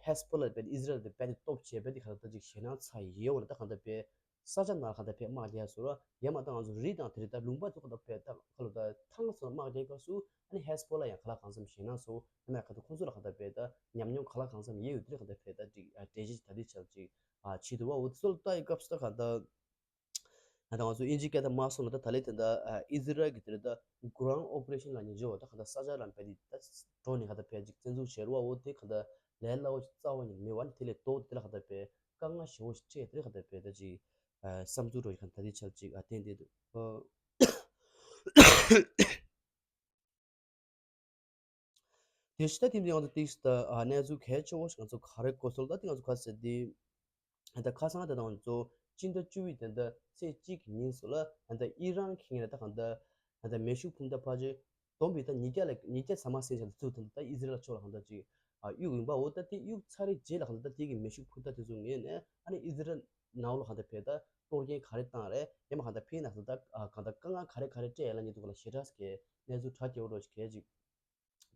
ཧེ་སི་བྷོ་ལ་བས་ཨི་ཟི་རལ་དེ་བས་དེ་སྟོབས་ཆེ་བས་དེ་གང་ལྟར་ད་ཅིག་ཞེད་སྣང་ཚ་ཡི་ཡོད་བ་ན་ད་གང་ལྟར་བས། ས་ཆ་ནང་ལ་གང་ལྟར་བས་དམག་རྒྱག་སོང་ར། ཡང་མ་ད་ང་ཚོ་རི་དང་དེ་རི་དང་ལུང་པ་ཚོ་གང་ལྟར་བས་ད་ཁ་ལོ་ད་ཐང་སོགས་དམག་རྒྱག་སྐབས་སུ་ཨ་ནི་ཧེ་སི་བྷོ་ལ་ཡང་ག་ལ་གང་འཚམ་ཞེད་སྣང་སོགས་ཨ་ནི་གང་ལྟར་ཁོང་ཚོ་ལ་གང་ལྟར་བས་ད་ཉམས་མྱོང་ག་ལ་གང་འཚམ་ཡོད་ཡོད་དེ་གང་ལྟར་བས་ད་ཅིག་འགྲེལ་བཤད་ད་དེ་ཆ་ཅིག་ཨ་བྱེད་འདུག་བ། འོ་དེ་ཚོ་ལ་ལྟ་ཡི་སྐབས་སུ་ད་གང་ལྟར་ད་ང་ཚོ་ཨིན་ཇི་སྐད་ད་མ་སོང་ན་ད་ད་ལེ་དེ་ད་ཨི་ཟི་རལ་གི་དེ་རི་ད་གྷ་རའུན་ཌི་ཨོ་པ་རེ་ཤན་ལ་ཉེ་འཇོག་ད་གང་ལྟར་ས་ཆ་ལ་བས་དེ་ད་འགྲོ་ནས་གང་ལྟར་བས་ཅིག་བཙན་འཛུལ་བྱེད་རུ་བ། འོ་དེ་གང་ལྟར་ལས་སླ་བོ་ཞིག་རྩ་བ་ཉིད་མེད་བ་ནི་དེ་ལས་ལྡོག་དེ་ལ་གང་ལྟར་བས། དཀའ་ངལ་ཞེ་བོ་ཞིག་སྤྲད་དེ་ག་ད་བས་ད་ཅིག་བསམ་ཚུལ་རོ་ཞིག་ག་ད་དེ་ཆ་ཅིག་ཨ་བསྟན་བསྡད་འདུག་དེ་ཕྱི་ད་ཐིམ་དེ་ང་ཚོ་ཏིག་ད་གནས་ཚུལ་གལ་ཆེ་བོ་ཞིག་ང་ཚོ་ག་རེ་གོ་སོང་ད་དེ་ང་ཚོ་ག་ཟེར་དེ་ད་ཁ་སང་ད་ང་ཚོ་སྤྱི་ཟླ་བཅུ་པའི་དེ་ད་ཚེས་གཅིག་གི་ཉིན་སུ་ལ་ད་ཨི་རན་གྱི་ངོས་ནས་ད་གང་ད་ད་མེ་ཤུགས་འཕུར་མདའ་ཕལ་ཆེར་བསྡོམས་པས་ད་ཉིས་བརྒྱ་ལ་ཉིས་བརྒྱ་ཚང་མ་ཟིན་བྱས་ཚུར་ད་ད་ཨི་ཟི་རལ་ཕྱོགས་ལ་གང་ལྟར་ཅིག་ཨ་གཡུག་ཡིན་པ། འོ་ད་དེ་གཡུག་ཚར་རེད་རྗེས་ལ་གང་ལྟར་ད་དེ་གི་མེ་ཤུགས་འཕུར་མདའ་དེ་ཚོ་ངོས་ནས་ཨ་ནི་ཨི་ཟི་རལ་ནང་ལོགས་གང་ལྟར་བས་ད་གཏོར་སྐྱོན་ག་རེ་བཏང་རེད། ཡང་མ་གང་ལྟར་ཕིའི་ནང་ད་ད་གང་ལྟར་དཀའ་ངལ་ག་རེ་ག་རེ་སྤྲད་ཡ་ལ་ཉེ་དུ་ག་ལ་ཞེ་དྲག་གི་གནས་ཚུལ་གྲ་རྒྱས་པོ་རོ་ཞིག་གལ་ཅིག་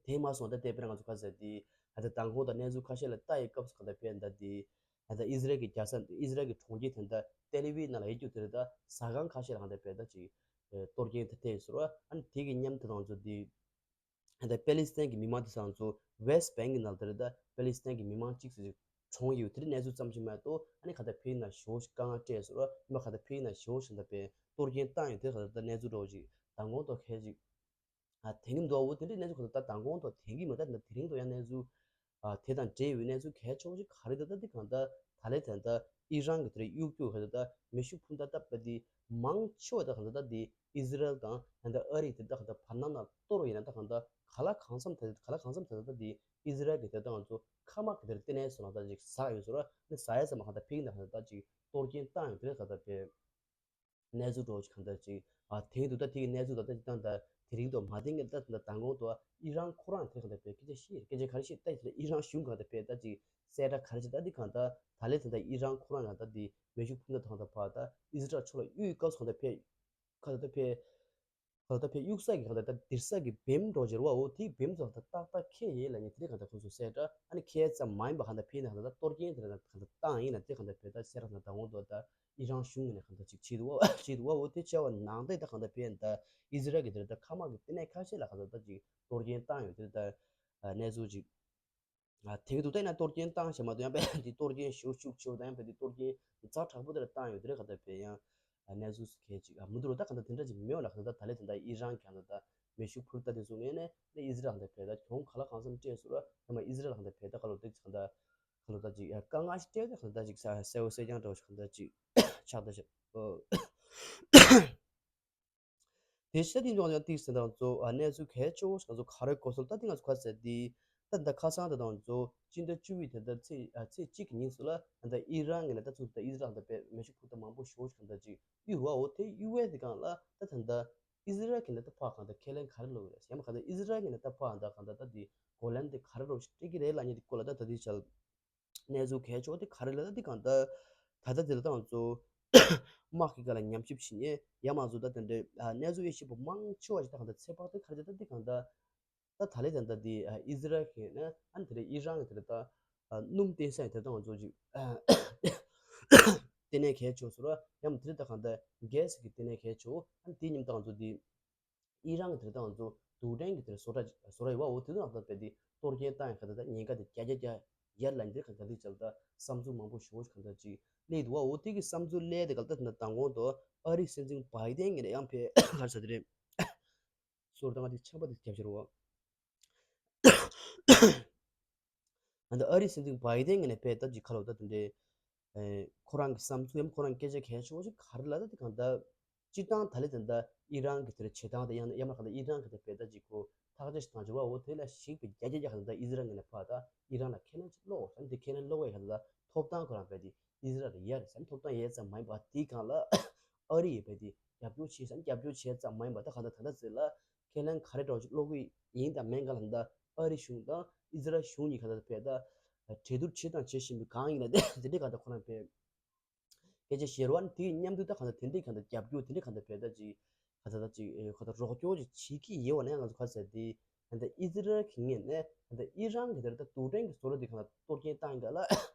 དེ་མ་སོང་ད་དེ་དཔེར་ང་ཚོ་ག་ཟེར་དེ་ད་ད་མདང་དགོང་ད་གནས་ཚུལ་ཁ་ཤས་ལ་ལྟ་ཡི་སྐབས་སུ་གང་ལྟར་བས་ད་དེ། ད་ལྟ་ཨི་ཟི་རལ་གྱི་རྒྱལ་ས་ཨི་ཟི་རལ་གྱི་གྲོང་ཁྱེར་དེ་ད་ཏེལ་ཨ་བིབ་ནང་ལ་ཡོད་རྒྱུ་དེ་རེད། ད་ཟ་ཁང་ཁ་ཤས་ལ་གང་ལྟར་བས་ད་ཅིག་གཏོར་སྐྱོན་དེ་ཐེབས་སོང་ར། ཨ་ནི་དེ་གི་མཉམ་དུ་ང་ཚོ་དེ་ད་ལྟ་པེ་ལི་སི་ཐན་གྱི་མི་མང་དེ་ཚོ་ང་ཚོ་ཝེ་སི་ཊི་བེང་གི་ནང་དེ་རེད། ད་པེ་ལི་སི་ཐན་གྱི་མི་མང་གཅིག་ཙམ་ཅིག་གྲོངས་ཡོད། དེ་རིང་གནས་ཚུལ་ཙམ་ཞིག་མ་གཏོགས་ཨ་ནི་གང་ལྟར་ཕིའི་ནང་ཞེ་བོ་ཞིག་དཀའ་ངལ་སྤྲད་སོང་ར། མ་གང་ལྟར་ཕིའི་ནང་ཞེ་བོ་ཞིག་ད་བས་གཏོར་སྐྱོན་བཏང་ཡོད། དེ་གང་ལྟར་ད་གནས་ཚུལ་འདྲ་བོ་ཅིག་ད་མདང་དགོང་ཐོག་ཁ་ཅིག་ཨ་དེ་ནི་མདོ་བོ་དེ་འདྲའི་གནས་ཚུལ་གང་ལྟར་ད་མདང་དགོང་ཐོག་དེང་གི་མ་ད་ད་དེ་རིང་ཐོག་ཡང་གནས་ཚུལ་ཨ་དེ་དང་འབྲེལ་བའི་གནས་ཚུལ་གལ་ཆེ་བོ་ཞིག་ག་རེ་ད་ད་དེ་གང་ལྟར་ད་ལས་ད་ལྟ་ཨི་རན་གྱི་དེ་རེད་གཡུག་རྒྱུ་ག་ད་ད་མེ་ཤུགས་འཕུར་མདའ་བཏང་བ་དེ་མང་ཆེ་བ་ད་གང་ལྟར་ད་དེ་ཨི་ཟི་རལ་དང་ད་ལྟ་ཨ་རི་དེ་ད་གང་ལྟར་བར་སྣང་ནང་གཏོར་བ་ཡིན་ན་ད་གང་ལྟར་ག་ལ་གང་འཚམ་ད་ག་ལ་གང་འཚམ་ད་ད་དེ་ཨི་ཟི་རལ་གྱི་དེ་ད་ང་ཚོ་མཁའ་དམག་གི་དེ་རེད་ལྟེ་གནས་སུ་ལ་ད་ཅིག་ཟ་ཡོད་ཟེར་བ་ནི་ཟ་ཡ་ཚང་མ་གང་ལྟར་ཕིག་ན་གང་ལྟར་ད་ཅིག་གཏོར་སྐྱོན་བཏང་ཡོད་དེ་རེད་གང་ལྟར་བས། གནས་ཚུལ་འདྲ་བོ་ཞིག་གང་ལྟར་ཅིག་ཨ་དེང་དུས་ད་དེ་གི་གནས་ཚུལ་ད་ལྟ་ཅིག་ད་ད་དེ་རིང་དུ་མ་དེང་གི་ད་ད་མདང་དགོང་དུ་ཨི་རན་ཁོ་རང་དེ་གང་ལྟར་བས་སྐད་ཆ་བཤད་སྐད་ཆ་ག་རེ་བཤད་ད་དེ་ཨི་རན་གཞུང་གང་ལྟར་བས་ད་ཅིག་གསལ་བསྒྲགས་ག་རེ་བྱེད་ད་འདི་གང་ལྟར་ད་ལས་ད་ལྟ་ཨི་རན་ཁོ་རང་ཡང་ད་འདི་མེ་ཤུགས་འཕུར་མདའ་ཐོག་ད་ཕར་ད་ཨི་ཟི་རལ་ཕྱོགས་ལ་གཡུག་སྐབས་སུ་གང་ལྟར་བས་གང་ལྟར་བས་གང་ལྟར་བས་གཡུག་ས་གི་གང་ལྟར་ད་དིར་ས་གི་བེམ་འདྲ་བོ་ཅིག་རེད་བ། འོ་དེའི་བེམ་ཚོ་ད་ཏག་ཏག་ཁེལ་ཡོད་ལབ་ནས་དེ་རིང་གང་ལྟར་ཁོང་ཚོས་གསལ་བསྒྲགས་ཨ་ནི་ཁེལ་ཙམ་མ་ཡིན་པ་གང་ལྟར་ཕེབས་ན་གང་ལྟར་གཏོར་སྐྱོན་དེ་རིང་གང་ལྟར་བཏང་ཡིན་ལབ་དེ་གང་ལྟར་བས་ད་གསལ་བསྒྲགས་ད་ད་འོང་དུ་ད་ཨི་རན་གཞུང་ནས་གང་ལྟར་ཅིག་བྱེད་འདུག་བ་བྱེད་འདུག་བ། འོ་དེ་བྱས་པ་ནང་བཞིན་ད་གང་ལྟར་བས་ད་ཨི་ཟི་རལ་གྱི་དེ་རིང་ད་མཁའ་དམག་གི་ལྟེ་གནས་ཁ་ཤས་ལ་གང་ལྟར་ད་ཅིག་གཏོར་སྐྱོན་བཏང་ཡོད་དེ་ད་གནས་ཚུལ་ཅིག་ཨ་དེ་གི་འདུག་ད་ཡིན་ན་གཏོར་སྐྱོན་བཏང་ཞེས་མ་གཏོགས་ཡང་བས་འདི་གཏོར་སྐྱོན་ཞེ་པོ་ཤུགས་ཆེ་བོ་དང་ཡང་བས་འདི་གཏོར་སྐྱོན་ཛ་དྲག་པོ་དེ་ལ་བཏང་ཡོད་དེ་རེད་ག་ད་བས་ཡང་གནས་ཚུལ་སུ་གལ་ཅིག་ཨ་མི་འདུག་རོ། ད་ག་ད་དེ་འདྲ་ཅིག་མེད་བ་ལ་ག་ད་ད་ལས་དེ་འདྲ་ཨི་རན་གྱང་ད་ད་མེ་ཤུགས་འཕུར་ད་དེ་ཚོ་ངས་ནས་ནས་ཨི་ཟི་རལ་ག་ད་བས་ད་གྱོང་ག་ལ་གང་འཚམ་སྤྲད་སོང་ར། ཡང་མ་ཨི་ཟི་རལ་ག་ད་བས་ད་ག་ལོ་དེ་ག་ད་ག་ལོ་ད་ཅིག་ཨ་དཀའ་ངལ་ཞིག་སྤྲད་ད་ག་ད་ད་ཅིག་ས་གསལ་བོ་གསལ་རྐྱང་འདྲ་བོ་ཞིག་ག་ད་ཅིག་ཆགས་ད་ཤག་དེ་ཤ་དེ་འཇོག་ཡང་ཏིག་སེ་དང་གཙོ་ཨ་གནས་ཚུལ་གལ་ཆེ་བོ་ཞིག་ང་ཚོ་ག་རེ་གོ་སོང་ད་ཏིག་ང་ཚོ་ག་ཟེར་དེ་ད་ད་ཁ་སང་ད་དང་གཙོ་སྤྱི་ཟླ་བཅུ་པའི་དེ་ལྟར་ཚེས་ཨ་ཚེས་གཅིག་གི་ཉིན་སུ་ལ་ད་ཨི་རན་ངོས་ནས་ད་ཚུར་ད་ཨི་ཟི་རལ་ད་པའི་མེ་ཤུགས་འཕུར་མདའ་མང་པོ་ཞེ་པོ་ཞིག་གང་ལྟར་ཅིག་གཡུག་རོགས་འོ་དེ་གཡུག་བས་དེ་གང་ལ་ད་ད་ད་ཨི་ཟི་རལ་གི་ནས་ད་ཕར་གང་ལྟར་ཁས་ལེན་ག་རེ་ལོག་རེད་ཡང་མ་གང་ལྟར་ཨི་ཟི་རལ་གི་ནས་ད་ཕར་གང་ལྟར་གང་ལྟར་ད་དེ་གོ་ལན་དེ་ག་རེ་རོགས་ཞིག་སྤྲད་ཀྱི་རེད་ལབ་མཁན་དེ་སྐོར་ལ་ད་ད་དེ་ཆ་ལ། གནས་ཚུལ་གལ་ཆེ་བ་དེ་ག་རེ་ལབ་ན་འདི་གང་ལྟར་ད་ལྟ་འདི་ལ་ད་ང་ཚོ་དམག་གི་སྒང་ལ་ཉམས་ཞིབ་བྱེད་མཁན་ཡང་མ་ཚོ་ད་དེ་འདྲའི་ཨ་གནས་ཚུལ་དབྱེ་ཞིབ་པ་མང་ཆེ་བ་ཞིག་ད་གང་ལྟར་ཚོད་དཔག་དེ་ག་རེ་ད་འདི་གང་ལྟར་ད་ད་ལས་ད་ལྟ་འདི་ཨ་ཨི་ཟི་རལ་གྱི་ནས་ཨ་ནི་དེ་འདྲའི་ཨི་རན་གྱི་དེ་འདྲ་ད་ཨ་སྣུམ་བཏོན་ས་ཡི་དེ་ད་ང་ཚོ་ཅིག་ལྟེ་གནས་གལ་ཆེ་བ་ཟེར་བ་ཡང་དེ་འདྲ་ད་གང་ལྟར་གྷེ་སི་གི་ལྟེ་གནས་གལ་ཆེ་བ་ཨ་ནི་དེ་མཉམ་ད་ང་ཚོ་འདི། ཨི་རན་གྱི་དེ་ལྟ་ང་ཚོ་རྡུལ་ཕྲན་གྱི་དེ་བཟོ་གྲྭ་བཟོ་གྲྭ་ཡོད་པ་འོ་དེ་ཚོ་ནང་ལ་བས་དེ་གཏོར་སྐྱོན་བཏང་ཡང་ག་ད་ད་ཉེན་ཁ་དེ་བརྒྱ་ཆ་བརྒྱ་ཡར་ལ་འདིར་ག་ག་དུས་ཅིག་ད་བསམ་ཚུལ་མང་པོ་ཞེ་པོ་ཞིག་ག་ད་ཅིག་སླེབས་འདུག་བ། འོ་དེ་གི་བསམ་ཚུལ་སླེབས་དེ་ག་ད་ད་མདང་དགོང་དུ་ཨ་རིའི་སྲིད་འཛིན་བྷའི་ཌེན་ངོས་ནས་ཡང་ཕེ་ག་རེ་ཟེར་དེ་རེད། སོར་ད་ང་དེ་ཆམ་པ་དེ་རྒྱབ་ཤར་བ། ཨ་ནི་ཨ་རིའི་སྲིད་འཛིན་བྷའི་ཌེན་ངོས་ནས་ཕེ་ད་ཅིག་ཁ་ལོ་ད་དེ་འདྲའི། ཨེ་ཁོ་རང་གི་བསམ་ཚུལ་ཡང་ཁོ་རང་སྐད་ཆ་གལ་ཆེ་བོ་ཞིག་ག་རེ་ལབ་ད་དེ་གང་ལྟར་སྤྱིར་བཏང་ད་ལས་དེ་འདྲ་ཨི་རན་གྱི་དེར་བྱེད་སྟངས་དེ་ཡང་ཡང་མ་གང་ལྟར་ཨི་རན་གྱི་དེ་བས་ད་ཅིག་ཁོ་ཐག་གཅོད་ཞིག་བཏང་བྱུང་བ། འོ་དེ་ལ་གཞིགས་པའི་རྒྱ་རྒྱ་རྒྱ་གང་ལྟར་ཨི་ཟི་རལ་ངོས་ནས་ཕར་ད་ཨི་རན་ལ་ཁས་ལེན་ཅིག་སློག་ཨ་ནི་དེ་ཁས་ལེན་སློག་པའི་གང་ལྟར་ཐོབ་ཐང་ཁོ་རང་བས་དེ་ཨི་ཟི་རལ་ལ་ཡོད་རེད་ཟེར་ནས་ཐོབ་ཐང་ཡོད་ཙམ་མ་ཡིན་པ་དེའི་སྒང་ལ་ཨ་རི་ཡིས་བས་དེ་རྒྱབ་སྐྱོར་བྱས་ཟེར་ནས་རྒྱབ་སྐྱོར་བྱས་ཙམ་མ་ཡིན་པ་ད་གང་ལྟར་ད་ལྟ་ཟེར་ལ། ཁས་ལེན་ག་རེ་འདྲ་བོ་ཅིག་སློག་གི་ཡིན་དང་མིན་ག་ལ་ད་ཨ་རི་གཞུང་དང་ཨི་ཟི་རལ་གཞུང་གཉིས་ག་ད་བས་ད་གྲོས་བསྡུར་བྱེད་དང་བྱེད་བཞིན་པའི་སྒང་ཡིན་ལ་དེ་འདྲའི་ག་ད་ཁོ་རང་བས་སྐད་ཆ་བཤད་རོགས་ཨ་ནི་དེའི་མཉམ་དུ་ད་ག་ད་དེ་འདྲའི་ག་ད་རྒྱབ་སྐྱོར་དེ་འདྲའི་ག་ད་བས་ད་ཅིག་ག་ད་ད་ཅིག་ག་ད་རོགས་སྐྱོར་ཅིག་བྱེད་ཀྱི་ཡོད་ནས་ང་ཚོ་ག་ཟེར་དེ་ད་ཨི་ཟི་རལ་གྱི་ངོས་ནས་ད་ཨི་རན་གྱི་དེར་ད་དུག་ཕྲན་གྱི་བཟོ་གྲྭ་དེ་ག་ད་གཏོར་སྐྱོན་བཏང་ག་ལ་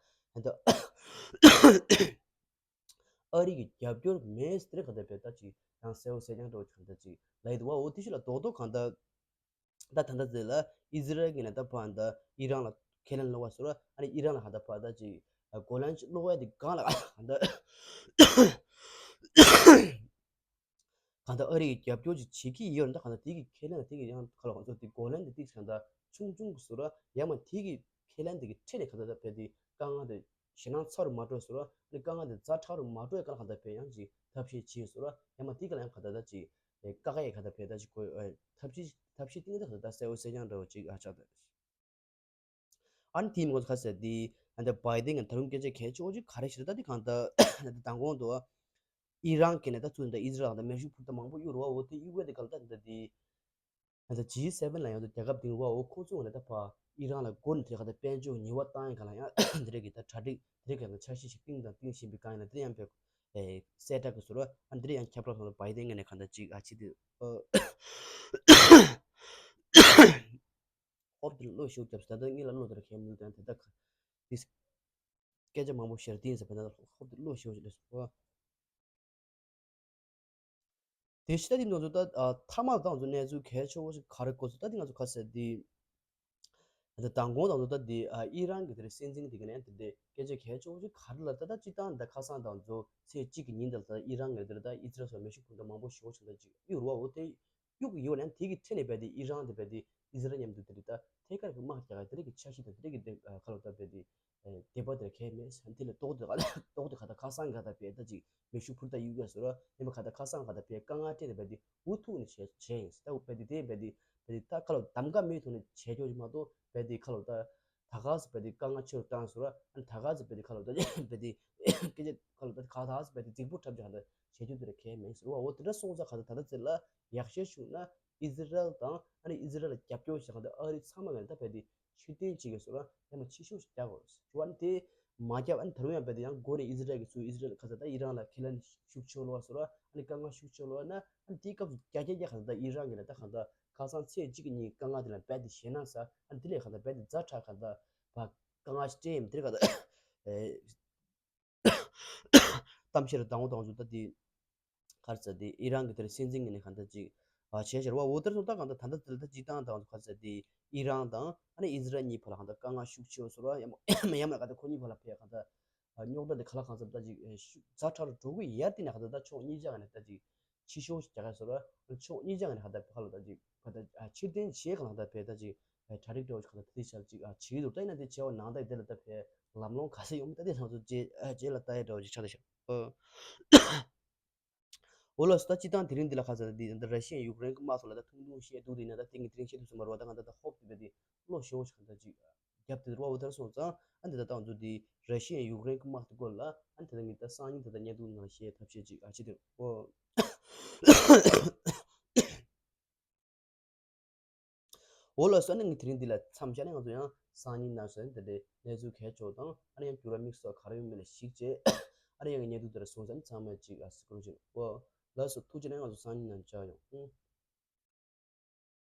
ད། ཨ་རི་གི་རྒྱབ་སྐྱོར་མེད་ཟེར་ག་ད་བས་ད་ཅིག་ཡང་གསལ་བོ་གསལ་རྐྱང་འདྲ་བོ་ཅིག་ག་ད་ཅིག་ལབ་ཡི་འདུག་བ། འོ་དེ་ཤུ་ལ་རྡོག་རྡོག་ག་ད་ད་ད་ད་ཟེར་ལ་ཨི་ཟི་རལ་གྱི་ནས་ད་ཕ་ད་ཨི་རན་ལ་ཁས་ལེན་སློག་པ་སོ་ར་ཨ་ནི་ཨི་རན་ལ་ག་ད་ཕ་ད་ཅིག་གོ་ལན་ཅིག་སློག་ཡ་དེ་གང་ལ་ག་ད་གང་ལྟར་ཨ་རི་ཡིས་རྒྱབ་སྐྱོར་ཅིག་བྱེད་ཀྱི་ཡོད་ན་ད་གང་ལྟར་དེ་གི་ཁས་ལེན་དེ་གི་ཡང་ཁ་ལ་ང་ཚོ་དེ་གོ་ལན་དེ་ཏིག་གང་ལྟར་ཆུང་ཆུང་གི་བཟོ་ར་ཡང་མ་དེ་གི་ཁས་ལེན་དེ་གི་ཁྲིད་ནས་གང་ལྟར་བས་དེ་དཀའ་ངལ་དེ་ཞེད་སྣང་ཚ་རུ་མ་འགྲོ་བཟོ་ར་ཨ་ནི་དཀའ་ངལ་དེ་ཛ་དྲག་རུ་མ་འགྲོ་ཡ་གང་ལ་གང་ལྟར་བས་ཡང་ཅིག་ཐབས་ཤེས་བྱེད་བཟོ་ར་ཡང་མ་དེ་ག་ལ་ཡང་གང་ལྟར་ད་ཅིག་བཀག་ཡ་གང་ལྟར་བས་ད་ཅིག་གོ་ཐབས་ཤེས་ཐབས་ཤེས་ཏིག་ད་གང་ལྟར་ད་གསལ་བོ་གསལ་རྐྱང་འདྲ་བོ་ཅིག་ཨ་ཆགས་ད། ཨ་ནི་དེའི་མི་ངོ་ཁ་ཟེར་དེ་ཨ་ནི་བའི་ཏིན་གྱི་ད་རུང་སྐད་ཆ་གལ་ཆེ་བོ་ཅིག་ག་རེ་ཞིག་རེད་ད་དེ་གང་ལྟར་ཨ་ནི་མདང་དགོང་དུ་ཨི་རན་གྱི་ནས་ད་ཚུར་ད་ཨི་ཟི་རལ་ད་མེ་ཤུགས་འཕུར་མདའ་མང་པོ་གཡུག་རུ་བ་འོ་དེ་གཡུག་པ་དེ་ག་ལ་ད་ད་དེ་ཨ་ནི་ཇི་སེ་ཝེན་ལ་ཡང་དུ་རྒྱལ་ཁབ་དེ་རུ་བ་འོ་ཁོང་ཚོ་ནས་ད་ཕ་ཨི་རན་ལ་སྒོ་ནས་དེ་ག་ད་དཔལ་འབྱོར་ཉེས་པ་བཏང་ཡ་ག་ལ་ཡང་དེ་རེད་གི་ད་གྲ་སྒྲིག་དེ་རེད་གི་ད་འཆར་གཞི་ཞིག་བཏིང་དང་བཏིང་བཞིན་པའི་སྒང་ཡིན་ན་དེ་ཡང་བས་གསལ་བསྒྲགས་གི་ཟུར་ཨ་ནི་དེ་རེད་ཡང་ཁྱབ་བསྒྲགས་སོང་ད་བའི་ཏིན་གྱི་ནས་གང་ལྟར་ཅིག་ཨ་ཅི་དེ། ཧོབ་དེ་ལ་བློ་ཞིག་བརྒྱབ་ཟེར་ད་ལྟ་ངེད་ལ་བློ་དེར་ཁེལ་མི་འདུག་དེ་ད་ཁ་དེ་སྐད་ཆ་མང་པོ་ཞེ་དྲག་ཡིན་ཟེར་བས་ན་ཧོབ་དེ་བློ་ཞིག་བརྒྱབ་ལས་སོང་། དེ་ཕྱི་ད་དེ་ང་ཚོ་ད་མཐའ་མ་ད་ང་ཚོ་གནས་ཚུལ་གལ་ཆེ་བོ་ཞིག་ག་རེ་གོ་ཚོད་ད་དེ་ང་ཚོ་ག་ཟེར་དེ་ད་མདང་དགོང་ད་ང་ཚོ་ད་དེ་ཨི་རན་གྱི་དེར་སྲིད་འཛིན་དེ་ག་ནས་དེ་དེ་སྐད་ཆ་གལ་ཆེ་བོ་ཞིག་ག་རེ་ལ་ད་ད་སྤྱི་བཏང་ད་ཁ་སང་ད་ང་ཚོ་ཚེས་གཅིག་གི་ཉིན་དེར་ད་ཨི་རན་གྱི་དེར་ད་ཨི་ཟི་རལ་སོགས་མེ་ཤུགས་འཕུར་མདའ་མང་པོ་ཞེ་བོ་ཞིག་ད་ཅིག་གཡུག་རུ་བ་འོ་དེ། གཡུག་གི་ཡོད་ནའང་དེ་གི་ཁྲིད་ནས་བས་དེ་ཨི་རན་དེ་བས་དེ་ཨི་ཟི་རལ་མཉམ་དུ་དེ་རིགས་ད་ཐད་ཀར་གྱི་དམག་རྒྱག་ག་དེ་རིགས་ཀྱི་འཆར་གཞི་དང་དེ་རིགས་ཀྱི་དེ་ཁ་ལོ་ད་བས་དེ་དེ་པ་དེར་གལ་མེད་ཟེར་དེ་ལས་ཏོག་ཏོག་ཏོག་ཏོག་ཏོག་ག་ད་ཁ་སང་ག་ད་བས་ད་ཅིག་མེ་ཤུགས་འཕུར་ད་གཡུག་ག་ཟེར་རོ་ཡིན་པ་ག་ད་ཁ་སང་ག་ད་བས་དཀའ་ངལ་སྤྲད་ནས་བས་དེ་འུ་ཐུག་ནས་བྱས་བྱས་ཡིན་ཟེར་ད་བས་དེ་དེ་བས་དེ་བས་དེ་ད་ཁ་ལོ་གདམ་ག་མེད་ཐུག་ནས་བྱས་ཀྱོག་ཅིག་མ་གཏོགས་བས་དེ་ཁ་ལོ་ད། ད་ག་ཟེར་བས་དེ་དཀའ་ངལ་ཆེ་རུ་བཏང་ཟེར་བ། ཨ་ནི་ད་ག་ཟེར་བས་དེ་ཁ་ལོ་ད་བས་དེ་སྐད་ཆ་ཁ་ལོ་ད་ག་ད་ཟེར་བས་དེ་རྫིག་པོ་འཁྲབ་ཀྱི་ཧ་ད་བྱེད་རྒྱུ་དེ་ར་གལ་མེད་ཟེར་བ། འོ་དེ་འདྲ་སོང་ཙང་ག་ད་ད་ལྟ་ཚེ་ལ་ཡག་ཤོས་ཤུགས་ན་ཨི་ཟི་རལ་དང་ཨ་ནི་ཨི་ཟི་རལ་ལ་རྒྱབ་སྐྱོར་བྱེད་ག་ད་ཨ་རི་ཚང་མ་ག་ད་བས་དེ་ཕྱིར་འཐེན་བྱེད་དགོས་ཟེར་བ་ཡང་མ་ཕྱི་ཤོག་ཞིག་རྒྱག་དགོས་ཟེར་བ། ཨ་ནི་དེ་མ་རྒྱབ་ཨ་ནི་ད་རུང་ཡང་བས་དེ་ཡང་སྒོ་ནས་ཨི་ཟི་རལ་གི་ཚུར་ཨི་ཟི་རལ་ག་ད་ད་ཨི་རན་ལ་ཁས་ལེན་ཤུགས་ཆེ་ལོ་བ་ཟེར་བ། ཨ་ནི་དཀའ་ངལ་ཤུགས་ཆེ་ལོ་བ་ན་ཨ་ནི་དེའི་སྐབས་སུ་རྒྱ་རྒྱ་རྒྱ་ག་ད་ད་ཨི་རན་གི་ལ་ད་ག་ད། ཁ་སང་ཚེས་གཅིག་གཉིས་དཀའ་ངལ་དེ་ལ་རྦད་དེ་ཞེད་སྣང་ཟ། ཨ་འདི་ལས་གང་ལྟར་རྦད་དེ་ཛ་དྲག་གང་ལྟར་བ་དཀའ་ངལ་ཞིག་སྤྲད་ཡིན་དེར་གང་ལྟར་གཏམ་བཤད་དང་པོ་དང་ཚོ་ད་དེ་གར་ཚ་དེ་ཨི་རན་གྱི་དེར་སྲིད་འཛིན་གྱི་ནས་གང་ལྟར་ཅིག་བྱས་ཤར་བ་འོ་དེར་སོང་ད་གང་ལྟར་ད་ལྟ་དེ་ལ་ད་སྤྱི་བཏང་དང་ཚོ་གར་ཚ་དེ་ཨི་རན་དང་ཨ་ནི་ཨི་ཟི་རལ་གཉིས་བར་ལ་གང་ལྟར་དཀའ་ངལ་ཤུགས་ཆེ་བ་ཟེར་བ་ཡང་ཡང་མ་གང་ལྟར་ཁོ་གཉིས་བར་ལ་ཕེ་གང་ལྟར། རྙོག་དྲ་དེ་ག་ལ་གང་འཚམ་ད་ཅིག་ཨེ་ཤུགས་ཛ་དྲག་རུ་འགྲོ་གི་ཡར་བལྟས་ན་ག་ད་ད་ཕྱོགས་གཉིས་ཆ་ག་ནས་ད་ཅིག་ཕྱི་ཤོག་ཞིག་རྒྱག་ག་ཟེར་བ། ཕྱོགས་གཉིས་ཆ་ག་ནས་ག་ད་ག་ལ་ད་ཅིག་ག་ད་ཨ་ཕྱིར་འཐེན་བྱེད་ག་ལ་ད་བས་ད་ཅིག་ཨེ་གྲ་སྒྲིག་འགྲོ་ག་ད་དེ་ཆ་ཅིག་ཨ་བྱེད་ཀྱི་འདུག་ད་ཡིན་ན་དེ་བྱས་པ་ནང་ད་དེ་ལ་ད་བས་ལམ་ལྷོང་ག་ཚོད་ཡོང་མིན་ད་དེ་ཚང་ཚོ་རྗེས་ཨ་རྗེས་ལ་ལྟ་ཡ་འདྲ་བ་ཅིག་ཆགས་བསྡད་ཤག་འོ་ལགས་སོ། ད་སྤྱི་བཏང་དེ་རིང་འདི་ལ་ཁ་ཚ་འདི་འདི་ར་ཤི་ཡ་ཡུཀ་རེན་གྱི་དམག་ཐོག་ལ་ད་ཐུང་ཐུང་བཤད་འདུག་དེ་ན་ད་དེ་ངས་དེ་རིང་བཤད་ཐུབ་སོང་མ་རེད་བ། ད་ང་ད་ད་ཧོབ་དེ་བས་དེ་བློ་ཞེ་བོ་ཞིག་གང་ད་ཅིག་རྒྱབ་དེ་རུ་བ་འོ་དེར་སོང་ཙང་ཨ་འདི་ད་ད་ང་ཚོ་འདི་ར་ཤི་ཡ་ཡུཀ་རེན་གྱི་དམག་དེ་སྐོར་ལ་ཨ་འདི་ད་ངས་ད་སང་ཉིན་ད་ད་བརྙན་ཐུང་ནང་ལ་བཤད་ཐབས་ཤེས་ཅིག་ཨ་ཅི་དེ་འོ། འོ་ལགས་སོ། ཨ་ནི་ངས་དེ་རིང་འདི་ལ་མཚམས་བཞག་ནས་ང་ཚོ་ཡང་སང་ཉིན་ནང་སོན་དེ་འདྲའི་གནས་ཚུལ་གལ་ཆེ་བ་དང་ཨ་ནི་ཡང་འགྱུར་བ་དམིགས་སུ་ག་རེ་ཡོང་མིན་ལ་གཞིགས་བྱས་ཨ་ནི་ཡང་བརྙན་ཐུང་དེ་ལ་སོང་ཙང་ཚང་མ་ཅིག་ཨ་སི་ཀོ་རུ་ཅིག་འོ་ལགས་སོ། ཐུགས་རྗེ་ཆེ། ཨ་ནི་ང་ཚོ་སང་ཉིན་ནང་མཇལ་ཡོང་།